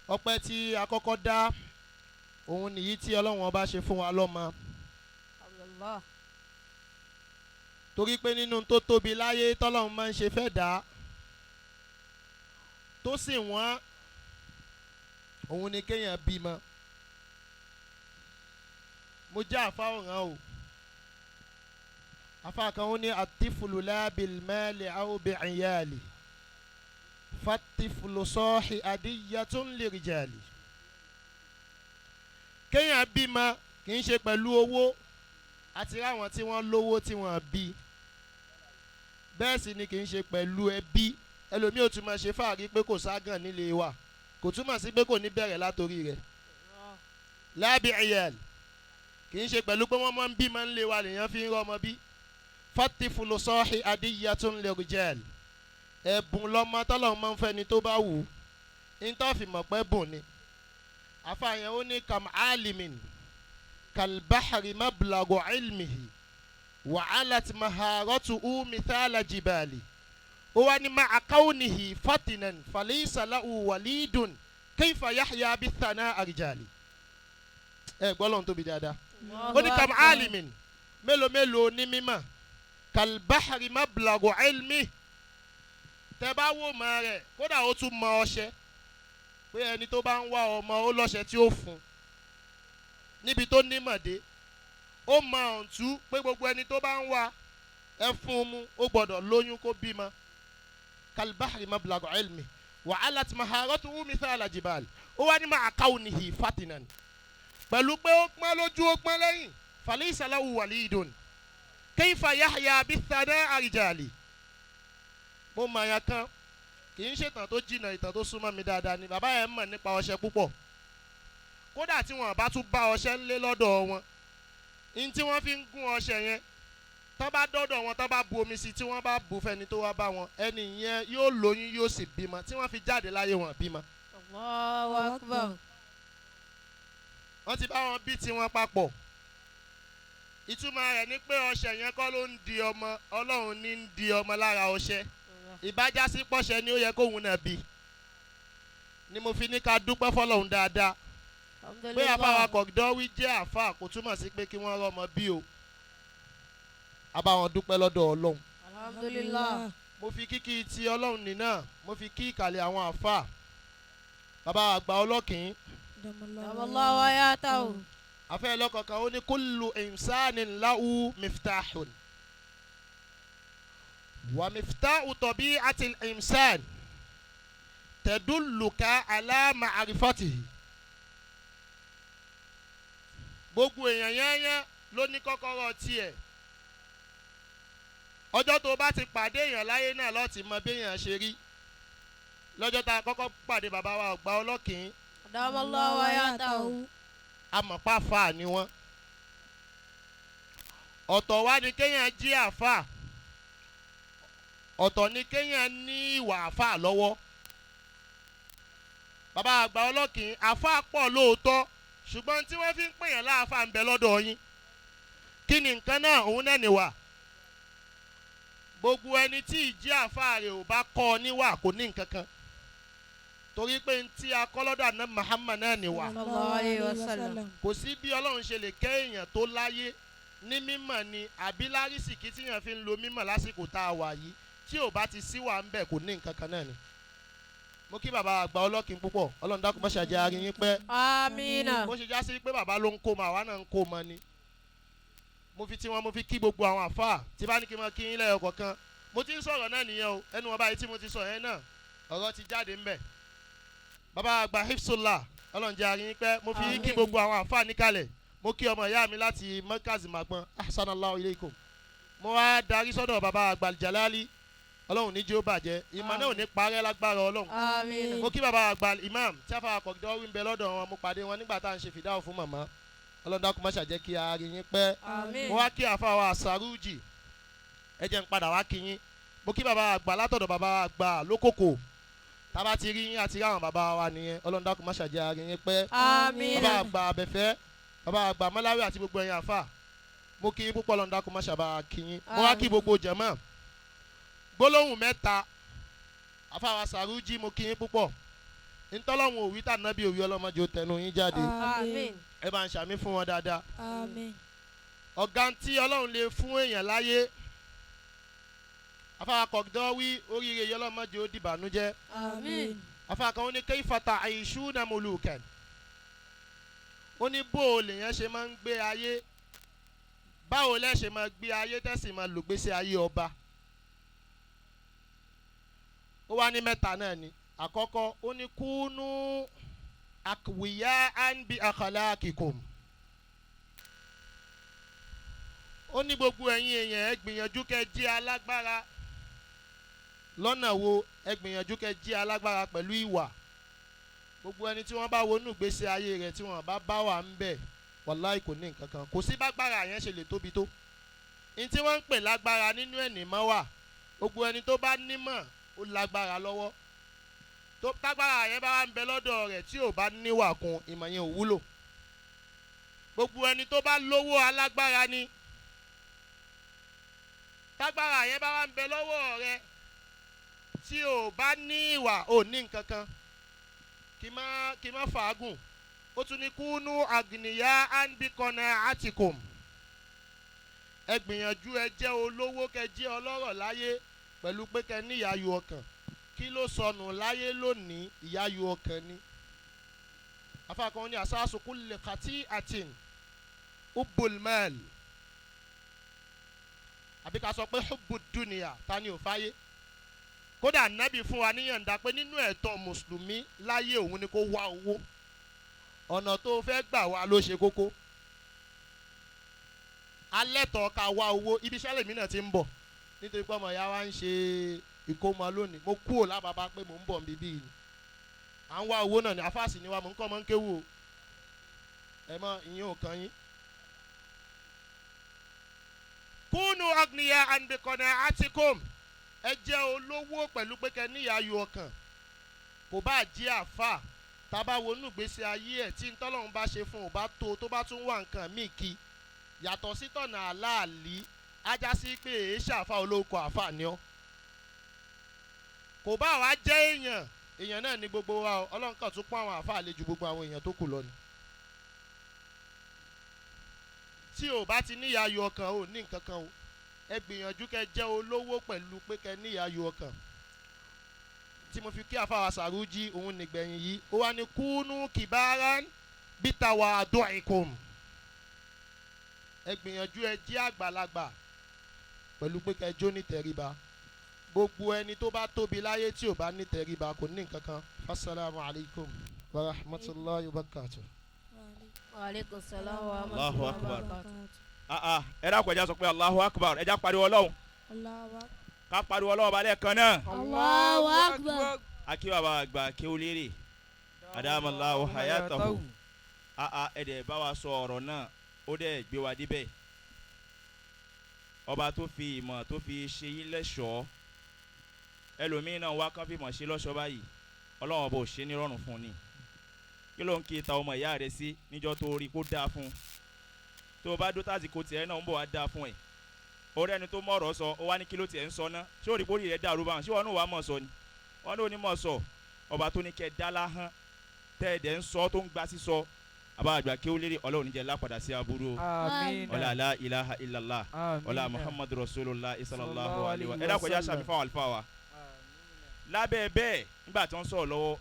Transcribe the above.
Ọpẹ́ tí a kọ́kọ́ dá òun nìyí tí Ọlọ́run ọba ṣe fún wa lọ́mọ. Alhamdulillah. Torí pé nínú tó tóbi láyé tọ́lọ́run máa ń ṣe fẹ́ dá tó sì wọ́n òun ni kéèyàn bímọ. Mo jẹ́ àfa ọ̀ràn o. Àfa kan ó ní àtìfùlù lábìlmẹ́lì àwòbí ìyáàlì fatifulu sọ́ọ̀hì adiyatun lirijali. Kéèyàn bímọ kì í ṣe pẹ̀lú owó àti ráwọn tí wọ́n lówó tí wọ́n bí, bẹ́ẹ̀ sì ni kì í ṣe pẹ̀lú ẹbí. Ẹlòmíì ò tún máa ṣe fáàrí pé kò ságàn nílé wa, kò túmọ̀ sí pé kò ní bẹ̀rẹ̀ látòrí rẹ̀. Lábì ìyẹl kì í ṣe pẹ̀lú pé wọ́n máa ń bímọ ńlé wa lèèyàn fi ń rọ́mọ bí. Fatifulu sọ́ọ̀hì adiyatun lirijali, ẹ̀bùn lọ́mọ tọ́lọ́run máa ń fẹ́ ni tó bá wù ú ní tó fi mọ̀ pé bùn ni. Àfààyàn ó ní kam alimin kalbahari mablago ilmihi wàhálà maharatu u mithala jibali, ó wá ní ma'a kaunihi fatinan falaysa lahu walidun kayfa yahya bithana arjali. Ẹ gbọ́ lọ́n tóbi dáadáa. Ó ní kam alimin, mélòó mélòó ní mímọ̀, kalbahari mablago ilmihi, tẹ bá wò mọ rẹ kódà ó tún mọ ọṣẹ pé ẹni tó bá ń wá ọmọ ó lọ́ṣẹ tí ó fún níbi tó nímọ̀ dé. Ó mọ ọ̀ǹtú pé gbogbo ẹni tó bá ń wá ẹ fún un mu, ó gbọ́dọ̀ lóyún kó bímọ. Kalbahari mablago ilmi wàhálà tí maharatu mithala jibal, ó wá ní ma'a kaunihi fatinan, pẹ̀lú pé ó pọ́n lójú ó pọ́n lẹ́yìn, falaysa lahu walidun kayfa yahya bithana arjali. Mo mọ àyàn kan, kì í ṣètàn tó jìnnà, ìtàn tó súnmọ́ mi dáadáa ni. Bàbá yẹn mọ̀ nípa ọṣẹ púpọ̀, kódà tí wọn bá tún bá ọṣẹ ńlé lọ́dọ̀ wọn ní tí wọ́n fi ń gún ọṣẹ yẹn, tán bá dọ́dọ̀ wọn, tán bá bu omi sí, tí wọ́n bá bu fẹ́ni tó wá bá wọn, ẹni yẹn yóò lóyún yóò sì bímọ. Tí wọ́n fi jáde láyé wọn bímọ. Allahu akbar. Wọ́n ti bá wọn bí tiwọn papọ̀. Ìtumọ̀ rẹ̀ ni pé ọṣẹ yẹn kọ́ ló ń di ọmọ, Ọlọ́run ní ń di ọmọ lára ọṣẹ. Ìbájásí pọ́ṣẹ ni ó yẹ kóun náà bí. Ni mo fi ní ká dúpẹ́ fọlọ́run dáadáa pé àfàwà kọ̀dọ́wí jẹ́ àfà kò túmọ̀ sí pé kí wọ́n rọ́mọ bí o. A bá wọn dúpẹ́ lọ́dọ̀ Ọlọ́run. Alhamdulillah. Mo fi kíkí ti Ọlọ́run nìna, mo fi kí ìkàlẹ̀ àwọn àfà bàbá àgbà ọlọ́kìn. Allahu hayatahu. Afẹ́ lọ́kọ̀ọ̀kan ó ní kullu insanin lahu miftahun wa miftahu tabi'atil insan tadulluka ala ma'rifatihi. Gbogbo èèyàn yányán ló ní kọ́kọ́rọ́ tiẹ̀. Ọjọ́ tó bá ti pàdé èèyàn láyé náà ló ti mọ bí èèyàn ṣe rí. Lọ́jọ́ tá a kọ́kọ́ pàdé bàbá wa ọ̀gbà ọlọ́kìn, Adamallahu hayatahu. Amọ̀pá fà ni wọ́n. Ọ̀tọ̀ wá ni kéèyàn jí àfà, ọ̀tọ̀ ni kéèyàn ní ìwà àfà lọ́wọ́. Bàbá àgbà ọlọ́kìn àfà pọ̀ lóòótọ́, ṣùgbọ́n tí wọ́n fi ń pèèyàn láàfà ń bẹ lọ́dọ̀ yín. Kí ni nǹkan náà? Òun náà nìwà. Gbogbo ẹni tí ìjí àfà rẹ̀ ò bá kọ́ ọ níwà kò ní nǹkan kan, torí pé n tí a kọ́ lọ́dọ̀ àná Muhammad náà nìwà. Sallallahu alayhi wa sallam. Kò sí bí Ọlọ́run ṣe lè kẹ́ èèyàn tó láyé ní mímọ̀ ni àbí lárísìkí tíyàn fi ń lo mímọ̀ lásìkò tá a wà yìí, tí ò bá ti sí wà ń bẹ̀ kò ní nǹkan kan náà ni. Mo kí bàbá àgbà ọlọ́kìn púpọ̀, Ọlọ́run dákun má ṣe jẹ́ a rí yín pẹ́. Amina. Bó ṣe já sí pé bàbá ló ń kó mọ, àwa náà ń kó mọ ni. Mo fi tiwọn, mo fi kí gbogbo àwọn àfáà tí bá ní kí n máa kí yín lẹ́yọ̀ kọ̀ọ̀kan. Mo ti ń sọ̀rọ̀ náà nìyẹn o, ẹnu wọn báyìí tí mo ti sọ yẹn náà ọ̀rọ̀ ti jáde ńbẹ̀. Bàbá àgbà Hifsullah, Ọlọ́run jẹ́ a rí yín pẹ́. Mo fi kí gbogbo àwọn àfáà níkàlẹ̀. Mo kí ọmọ ìyá mi láti Mọ́kàzí Màgbọ́n, ahsanallahu ilaykum. Mo wá darí sọ́dọ̀ bàbá àgbà Jalali, Ọlọ́run ní jẹ́ ó bàjẹ́, ìmọ̀ náà ò ní parẹ́ lágbára Ọlọ́run. Àmín. Mo kí bàbá àgbà imam tí a fara kọ̀dọ̀ wí ń bẹ lọ́dọ̀ wọn, mo pàdé wọn nígbà tá à ń ṣe fìdáwò fún màmá. Ọlọ́run dákun má ṣàjẹ́ kí a rí yín pẹ́. Àmín. Mo wá kí àfa wa Sàrújì, ẹ jẹ́ n padà wá kí yín. Mo kí bàbá àgbà látọ̀dọ̀ bàbá àgbà lókòkò, tába ti rí yín àti rí àwọn bàbá wa nìyẹn. Ọlọ́run dákun má ṣàjẹ́ a rí yín pẹ́. Àmín. Bàbá àgbà àbẹ̀fẹ́, bàbá àgbà mọ́láwí àti gbogbo ẹ̀yin àfà, mo kí yín púpọ̀. Ọlọ́run dákun má ṣàbà kí yín. Mo wá kí gbogbo jàmáà. Gbólóhùn mẹ́ta, àfa wa Sàrújì, mo kí yín púpọ̀. Ntọ́lọ́hún òwí tà nábì òwí ọlọ́mọdé ó tẹnu yín jáde. Àmín. Ẹ bá ń ṣàmì fún wọn dáadáa. Àmín. Ọ̀gá tí ọlọ́run lè fún èèyàn láyé afáàkọ̀dọ́ wí oríire yìí ọlọ́mọdé ó dìbànújẹ́. Àmín. Afáàkàn ó ní kayfa ta'ishuna mulukan, ó ní bó o lèèyàn ṣe máa ń gbé ayé, báwo lẹ́ ṣe máa gbé ayé tẹ́sí máa lò gbèsè ayé ọba. Ó wá ní mẹ́ta náà ni. Àkọ́kọ́ ó ní kúnú aqwiya'an bi akhlaqikum. Ó ní gbogbo ẹ̀yin èèyàn ẹ gbìyànjú kẹ́ jẹ́ alágbára. Lọ́nà wo? Ẹ gbìyànjú kẹ́ jẹ́ alágbára pẹ̀lú ìwà. Gbogbo ẹni tí wọ́n bá wọnú ìgbésí ayé rẹ̀ tí wọ́n bá bá wà ń bẹ̀, wàláì kò ní nǹkan kan. Kò sí bágbára yẹn ṣe lè tóbi tó. Ní tí wọ́n ń pè lágbára nínú ẹ̀ nímọ̀ wà. Gbogbo ẹni tó bá nímọ̀ ó lágbára lọ́wọ́. Tó tágbára yẹn bá wà ń bẹ lọ́dọ̀ rẹ̀ tí ò bá níwà kún, ìmọ̀ yẹn ò wúlò. Gbogbo ẹni tó bá lówó alágbára ni. Tágbára yẹn bá wà ń bẹ lọ́wọ́ rẹ̀ tí ò bá ní ìwà, ò ní nǹkan kan. Kí má fàágùn. Ó tún ní kúnú àgìnìyà ànbíkọ́nà àtìkùm. Ẹ gbìyànjú ẹ jẹ́ olówó kẹ jẹ́ ọlọ́rọ̀ láyé pẹ̀lú pé kẹ ní ìyáyọ ọkàn. Kí ló sọnù láyé lónìí? Ìyáyọ ọkàn ni. Afáàkàn ní àsáàsù kulli khati'atin hubbul mal. Àbí ká sọ pé hubbud dunya, ta ni ò fáyé? Kódà nábì fún wa níyànda pé nínú ẹ̀tọ́ mùsùlùmí láyé òun ni kó wá owó. Ọ̀nà tó fẹ́ gbà wá ló ṣe kókó. Alẹ́ tọ́ ká wá owó, ibi iṣẹ́ lèmi náà ti ń bọ̀ nítorí pé ọmọ ìyá wa ń ṣe ìkómọ lónìí. Mo kúrò lábàbá pé mò ń bọ̀ níbí yìí. À ń wá owó náà ní afáàsì ni wa, mò ń kọ́ ọmọ ń kéwù o. Ẹ mọ ìyẹn ò kàn yín. Kúnú agniya anbikọ̀nà atikum. Ẹ jẹ́ olówó pẹ̀lú pé kẹ́ ní ìyáyọ ọkàn. Kò bá jẹ́ àfà, tá a bá wọnú ìgbésí ayé ẹ̀ tí ntọ́lọ́run bá ṣe fún un bá tó tó bá tún wà nǹkan míì kí yàtọ̀ sí tọ̀nà àláàlí, ajá sí pé èé ṣàfà olóko àfà ni ọ́. Kò bá wa jẹ́ èèyàn, èèyàn náà ní gbogbo wa o. Ọlọ́run kan tún pọ́n àwọn àfà àlejò gbogbo àwọn èèyàn tó kù lọ ni. Tí o bá ti ní ìyáyọ ọkàn, o ní nǹkan kan o. Ẹ gbìyànjú kẹ́ jẹ́ olówó pẹ̀lú pé kẹ́ ní ìyáyọ ọkàn. Tí mo fi kí àfàwà Sàrújí òun nìgbẹ̀yìn yìí, ó wá ní kúnú kìbáran bíta wà dùnkùn. Ẹ gbìyànjú ẹ jẹ́ àgbàlagbà pẹ̀lú pé kẹ́ jó ní tẹríba. Gbogbo ẹni tó bá tóbi láyé tí ò bá ní tẹríba kò ní nǹkan kan. Assalamu alaikum wa rahmatulahi wa barakatuh. Wa alaikum salam wa Allahu rahmatullahi wa akbar. barakatuh. Ẹ dákun, ẹ já sọ pé Allahu akbar, ẹ já pariwo Ọlọ́run. Allahu akbar. Ká pariwo Ọlọ́run balẹ̀ kan náà. Allahu akbar. Akí bàbá àgbà kéwúlérè adamallahu hayatahu. Ẹ dẹ̀ bá wa sọ ọ̀rọ̀ náà, ó dẹ̀ gbé wa débẹ̀. Ọba tó fi ìmọ̀ tó fi ṣe yín lẹ́ṣọ̀ọ́, ẹlòmíín náà wá kán fi mọ̀ ṣe lọ́ṣọ̀ọ́ báyìí, Ọlọ́run ọba ò ṣe ní rọrùn fún ni. Kí ló ń kí ta ọmọ ìyá rẹ sí níjọ́ tó rí kó dáa fún un? Tó o bá dó tásìkò tiẹ̀ náà ń bọ̀ wá dáa fún ẹ̀. Orí ẹni tó mọ̀rọ̀ sọ, ó wá ní kí ló tiẹ̀ ń sọ ná? Ṣé òrìbó rí rẹ̀ dàrú báwọn? Ṣé wọn náà wàá mọ̀ sọ ni? Wọn náà ò ní mọ̀ sọ. Ọba tó ní kẹ́ dá láhán, tẹ́ ẹ̀ dẹ̀ ń sọ tó ń gba sísọ. Àbá àgbà kí ó lérè, Ọlọ́run níjẹ́ lápadà sí aburú o. Àmín. Ọlá la ilaha illallah. Ọlá Muhammadu Rasulullah sallallahu alaihi wa. Ẹ dákun, ẹ já sàmì fáwọn àlùfáà wa. Lábẹ́ bẹ́ẹ̀, nígbà tí wọ́n sọ̀rọ̀ lọ́wọ́